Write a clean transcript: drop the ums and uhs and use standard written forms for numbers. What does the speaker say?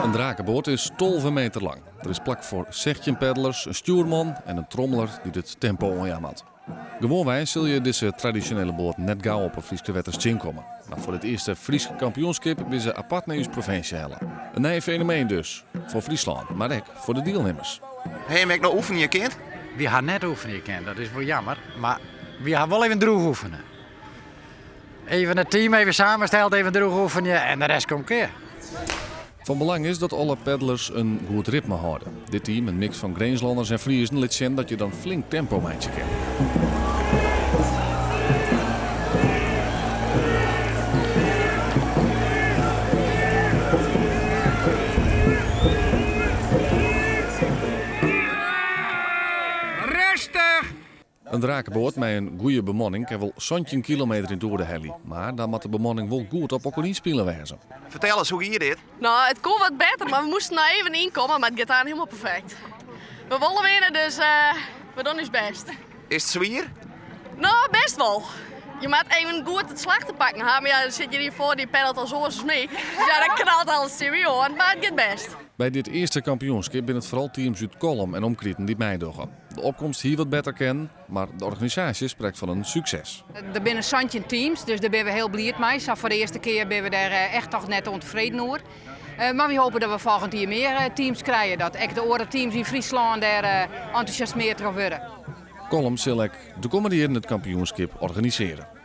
In drakeboat is 12 meter lang. Der is plak foar 16 peddelers, in stjoerman en in trommeler dy't it tempo oanjaan moat. Gewoanwei sil je dizze tradisjonele boat net gau op 'e Fryske wetters tsjinkomme. Mar foar dit earste Fryske kampioenskip binne se apart nei ús provinsje helle. In nij fenomeen dus, foar Fryslân, mar ek foar de dielnimmers. Ha jim ek noch oefenje kind? Wy ha net oefenje kind, dat is wol jammer. Mar wy ha wol even droech oefene. Even it team even samensteld, even droech oefenje en de rest komt klear. Fan belang is dat alle peddelers in goed ritme hâlde. Dit team, in miks fan Grinslanners en Friezen, lit sjen dat je dan flink tempo meitsje kinne. In drakeboat mei in goede bemanning kin wol 17 kilometer yn 't oere helje, mar dan moat de bemanning wol goed op elkoar ynspile wêze. Fertel ris, hoe gie dit? No, it koe wat better, mar we moasten noch even ynkomme, mar it giet aanst hielendal perfekt. We wolle winne, dus we dogge ús bêst. Is it swier? No, bêst wol. Je moat even goed it slach te pakken ha, mar ja, der sit hjir ien foar dy peddelt al oars as my. Dus ja, dan knalt alles tsjin my oan, mar it giet bêst. By dit earste kampioenskip binne it foaral teams út Kollum en omkriten dy't meidogge. De opkomst hie wat better kinnen, mar de organisaasje sprekt fan in sukses. Der binne 17 teams, dus dêr binne we hiel bliid mei. Sa foar de earste kear binne we dêr echt toch net ûntefreden oer. Mar wy hoopje dat we folgjend jier mear teams krije, dat ek de oare teams yn Fryslân dêr entûsjasmeard troch wurde. Kollum sil ek de kommende jierren it kampioenskip organisearje.